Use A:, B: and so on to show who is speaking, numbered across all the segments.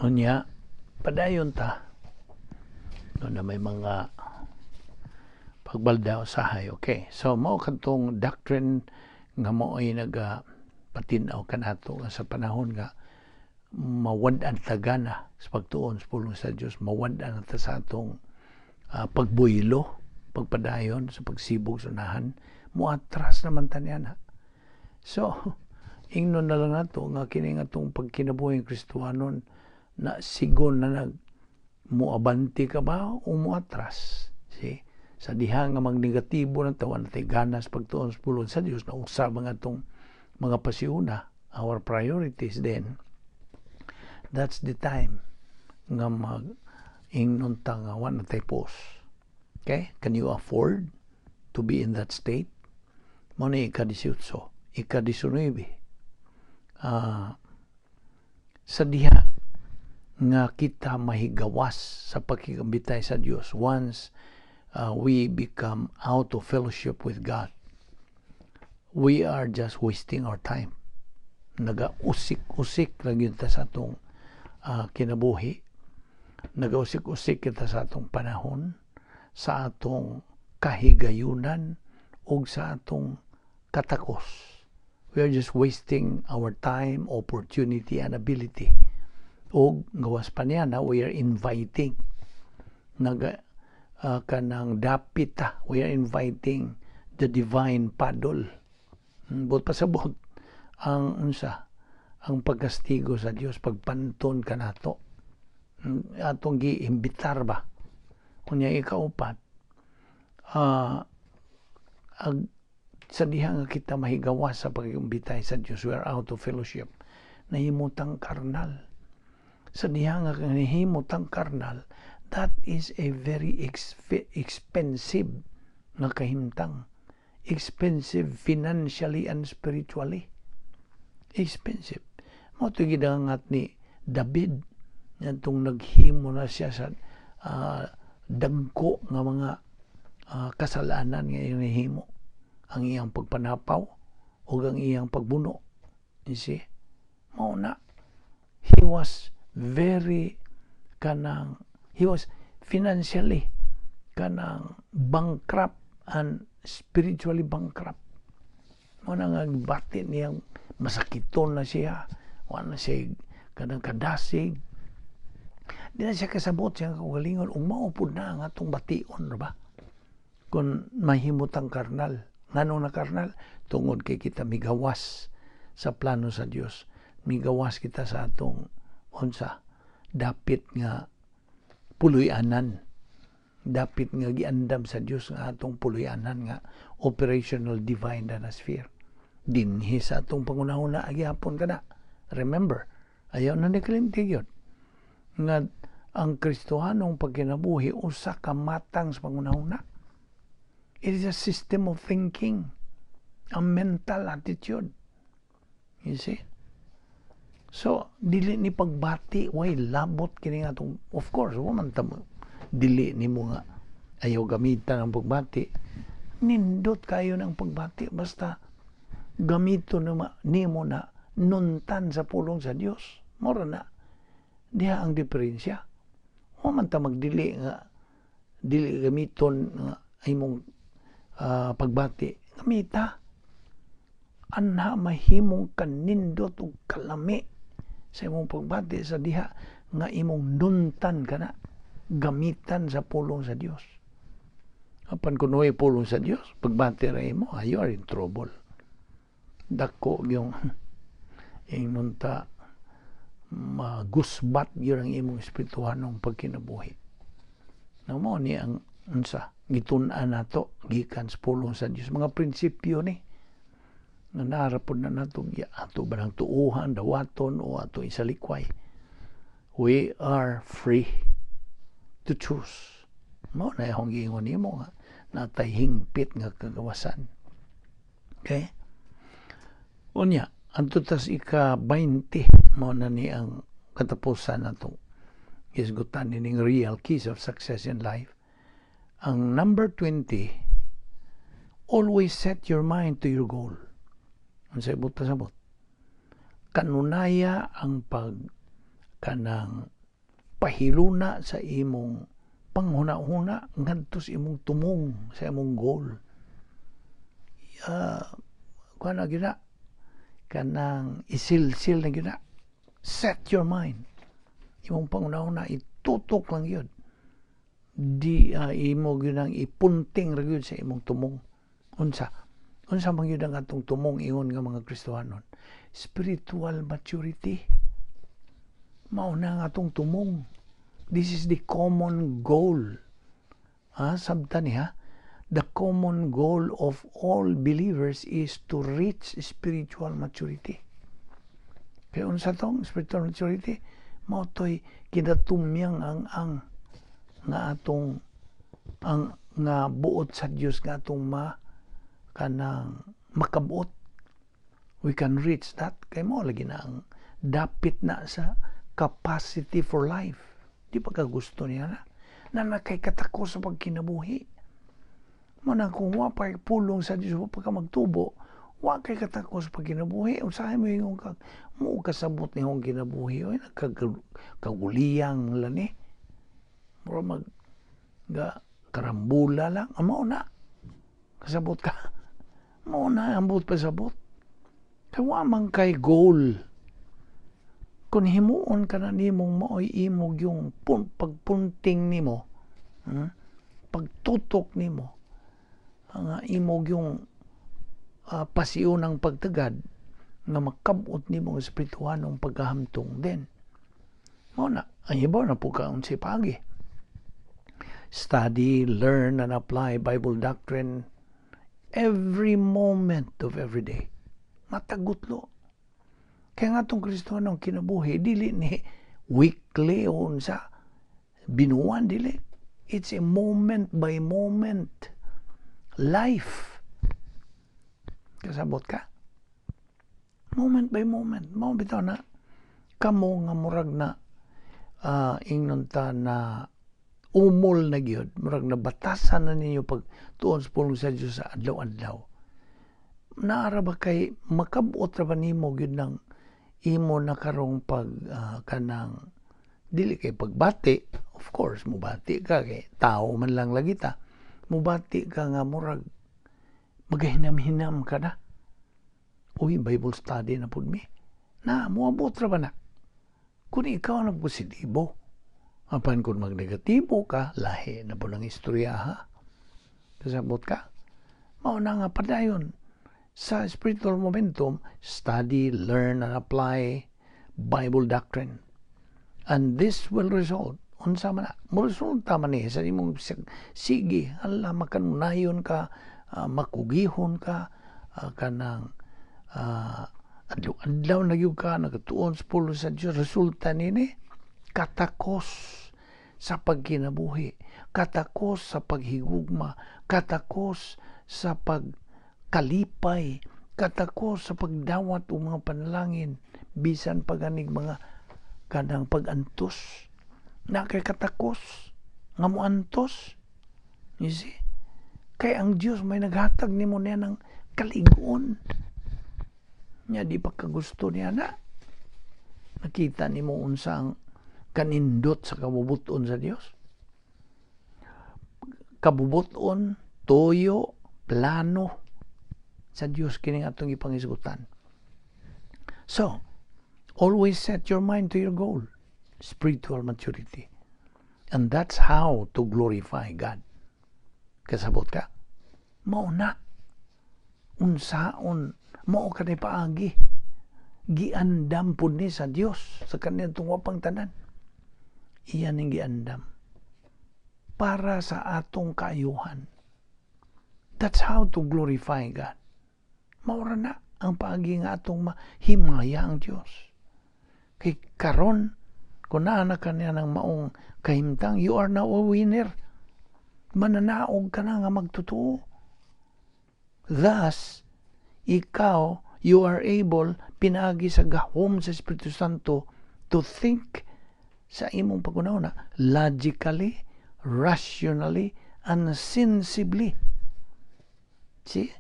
A: Unya, padayon ta. No na may mga pagbalda usahay. Okay. So, mao kadtong doctrine nga mao'y naga patin-aw kanato nga sa panahon nga mawad-an ta gana sa pagtuon sa pulong sa Dios, mawad-an ta sa atong pagbuylo, pagpadayon sa pagsibog sa unahan, muatras naman ta niya. So, ingnon na lang nato nga kini nga atong pagkinabuhing Kristohanon na sigon na nag muabante ka ba o muatras? See? Sa diha nga magnegatibo na ta, wa na tay gana sa pagtuon sa pulong sa Dios, na usab ang atong mga pasiuna, our priorities, then that's the time nga mag ingnon ta nga wa na tay pause. Okay? Can you afford to be in that state? Mao ni ika-18. Ika-19. Sa diha nga kita mahigawas sa pakigambitay sa Dios, once we become out of fellowship with God, we are just wasting our time. Nagausik-usik lang gyud ta sa atong kinabuhi. Nagausik-usik kita sa atong panahon, sa atong kahigayunan, ug sa atong katakos. We are just wasting our time, opportunity, and ability. Og gawas pa niya na we are inviting naga kanang dapit ta, we are inviting the divine paddle. Buot pasabot ang unsa ang pagkastigo sa Dios pagpanton kanato, atong giimbitar ba. Unya, ikaupat, ag sa diha nga kita mahigawas sa pagimbitay sa Dios, we are out of fellowship, nahimutang karnal. Sa diha nga nahimutang karnal, that is a very expensive nga kahimtang, expensive financially and spiritually, expensive. Mao to gidangat ni David ngadtong naghimo na siya sa dagko nga mga kasalanan nga iyang nahimo, ang iyang pagpanapaw ug ang iyang pagbuno. You see, mao na he was very kanang he was financially kanang bankrupt and spiritually bankrupt. Mao na nga bati niyang masakiton na siya, wa na siya kanang kadasig, di na siya kasabot siya kaugalingon ug mao pud na ang atong bation ba kung mahimutang karnal. Nganong na karnal? Tungod kay kita migawas sa plano sa Dios, migawas kita sa atong unsa dapit nga puloy-anan, dapit nga giandam sa Dios nga atong puloy-anan nga operational divine danasphere dinhi sa atong pangunahuna gihapon kana. Remember, ayaw na ni kalimti gyud nga ang Kristohanong pagkinabuhi usa ka matang sa pangunahuna. It is a system of thinking, a mental attitude, you see. So dili ni pagbati way labot kini nga atong, of course, wa man ta mo dili nimo nga ayaw gamitan ang pagbati. Nindot kayo ng pagbati basta gamito na nimo na nuntan sa pulong sa Dios. Mora na diha ang diferensya. Wa man ta magdili nga dili gamiton nga imong pagbati. Gamita anha mahimong kanindot ug kalami sa imong pagbati sa diha nga imong nuntan kana gamitan sa pulong sa Dios. Apan kung way pulong sa Dios, pagbati ra imo, you are in trouble. Dako yung ingnon ta magusbat gyud ang imong espirituhanong pagkinabuhi. Na mao ni ang unsa gitun-an nato gikan sa pulong sa Dios, mga prinsipyo ni nga naa ra pod na nato ya, ato ba ng tuuhan, dawaton o ato isalikway. We are free to choose. Mao na akong giingon nimo nga natay hingpit nga kagawasan. Okay, unya adto tas ika 20, mao na ni ang katapusan nato hisgutan ining real keys of success in life. Ang number 20, always set your mind to your goal. Unsay buot pasabot? Kanunaya ang pag kanang Pahiluna sa imong panghuna-huna ngadto sa imong tumong, sa imong goal. Kuan na gyud na, kanang isilsil na gyud na. Set your mind, imong panghuna-huna itutok lang gyud di imo gyud ang ipunting ra gyud sa imong tumong. Unsa man gyud ang atong tumong ingon nga mga Kristohanon? Spiritual maturity. Mao na ang atong tumong. This is the common goal, ha? Sabta ni, ha? The common goal of all believers is to reach spiritual maturity. Kay unsa tong spiritual maturity? Mao to'y kinatumyang ang nga atong ang nga buot sa Dios nga atong ma kanang makabuot. We can reach that kay mo lagi na ang dapit na sa capacity for life. Di pa ka gusto niya na na nakay katako sa pagkinabuhi mo na? Kung wa pa pulong sa Dios, wa pa ka magtubo, wa kay katako sa pagkinabuhi. Usahay mo ingon ka mo kasabot ni hong kinabuhi, oy, nagkaguliyang lani, mura mag ga karambula lang. Mao na, kasabot ka? Mao na ang buot pasabot, kay wa man kay goal. Kung himuon ka na nimong maoy imog yung pagpunting nimo, Pagtutok nimo ang imog yung pasiunang pagtagad nga makabot nimo ang espirituhanong pagkahamtong din, mao na ang ibaw na po ka unsay paagi. Study, learn, and apply Bible doctrine every moment of every day. Matagutlo. Kaya nga itong Kristohanong kinabuhi, dili ni weekly o unsa, binuan, dili. It's a moment by moment life. Kasabot ka? Moment by moment. Mao bitaw na kamo nga murag na ingnon ta na umol na gyud, murag nabatasan na ninyo pag tuon sa pulong sa Dios sa adlaw-adlaw. Naara ba kay makabot ra ba nimo gyud ng imo na karong pag kanang dili kay pagbati? Of course mubati ka kay tao man lang lagi ta. Mubati ka nga murag magahinam-hinam ka na, "Uy, Bible study na pud mi." Na moabot ra ba na kung ikaw na positibo? Apan kung magnegatibo ka, lahi na po ng istorya, ha? Kasabot ka? Mao na nga padayon sa spiritual momentum, study, learn, and apply Bible doctrine. And this will result, unsa man na, mo resulta man ni sa imong sige, hala, makanunayon ka, makugihon ka, kanang adlaw-adlaw na gyud ka nagatuon sa pulong sa Dios. Resulta nini, katakos sa pagkinabuhi, katakos sa paghigugma, katakos sa pagkalipay, katakos sa pagdawat og mga panalangin, bisan paganig mga kanang pag-antos. Na kay katakos nga moantos. You see? Kay ang Dios may naghatag nimo niya ng kaligon. Nya di pa ka gusto niya na. Nakita nimo unsa ang kanindot sa kabubuton sa Dios. Kabubuton, tuyo, plano sa Dios kining atong ipangisgutan. So, always set your mind to your goal, spiritual maturity. And that's how to glorify God. Kasabot ka? Mao na. Unsaon, mao ka ni paagi. Giandam pud ni sa Dios sa kaniyang wapang tanan. Iyan ang giandam para sa atong kaayuhan. That's how to glorify God. Maura na ang paagi nga atong mahimaya ang Dios. Kay karon, kung naa na kaniya ng maong kahimtang, you are now a winner. Mananaog ka na nga magtotoo. Thus, ikaw, you are able, pinaagi sa gahom sa Espiritu Santo, to think sa imong paghuna logically, rationally, and sensibly. See?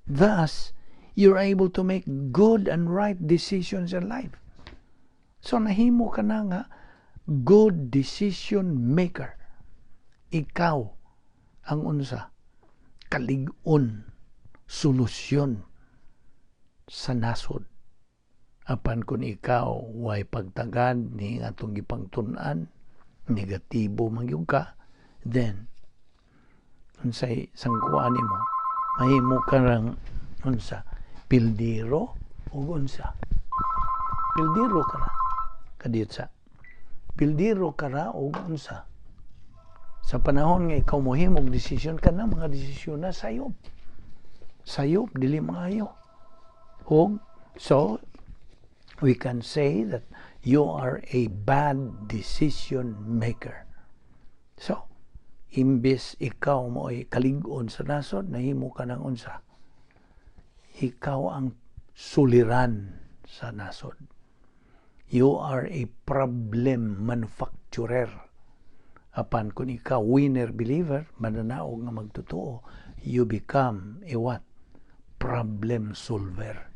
A: Thus, you're able to make good and right decisions in life. So, nahimo ka na nga good decision maker, ikaw ang unsa? Kalig-on, solusyon sa nasod. Apan kung ikaw way pagtagad ni atong gipangtun-an, negatibo man gyud ka, then unsay sangkuan nimo? Mahimo ka rang unsa? Pildiro o unsa? Pildiro ka ra kadiyot sa pildiro ka ra og unsa? Sa panahon nga ikaw mohimog desisyon ka na mga desisyon na sayop, sayop, dili maayo. Og so we can say that you are a bad decision maker. So imbes ikaw mo ay kalig-on sa nasod, nahimo ka ng unsa? Ikaw ang suliran sa nasod. You are a problem manufacturer. Apan kung ikaw winner believer, mananaog nga magtotoo, you become a what? Problem solver.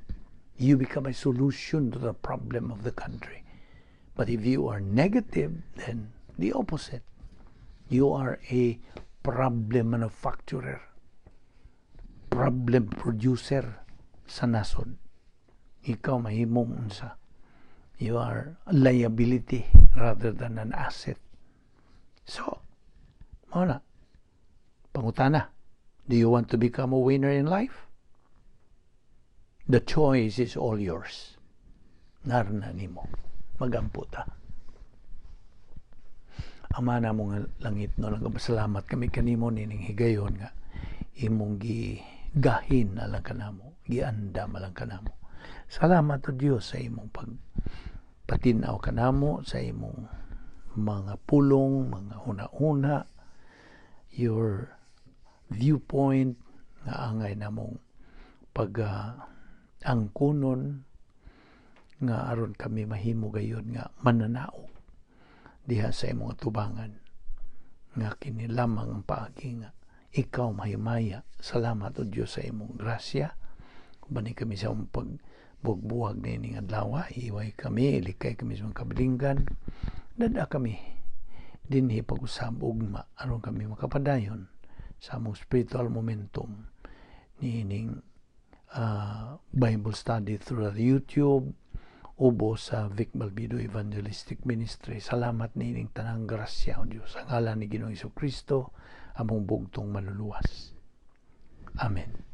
A: You become a solution to the problem of the country. But if you are negative, then the opposite. You are a problem manufacturer, problem producer sa nasod. Ikaw mahimong unsa? You are a liability rather than an asset. So, mao na. Pangutana, do you want to become a winner in life? The choice is all yours. Narna nimo. Magampo ta. Ama namo nga langit no, nagpasalamat kami kanimo nining higayon nga imong gigahin alang kanamo, giandam alang kanamo. Salamat o Dios sa imong pag patin-aw kanamo sa imong mga pulong, mga huna-huna, your viewpoint nga angay namong pag angkunon nga aron kami mahimo gayon nga mananaog diha sa imong atubangan nga kini lamang ang paagi nga ikaw mahimaya. Salamat o Dios sa imong grasya. Ubani kami sa imong pagbuwag niining adlaw. Iway kami, ilikay kami sa mga kabilinggan, dada kami dinhi pag-usab ugma aron kami makapadayon sa among spiritual momentum niining Bible study through the YouTube ubo sa Vic Balbido Evangelistic Ministry. Salamat niining tanang grasya o Dios. Sa ngalan ni Ginoong Kristo, among bugtong Manluluwas. Amen.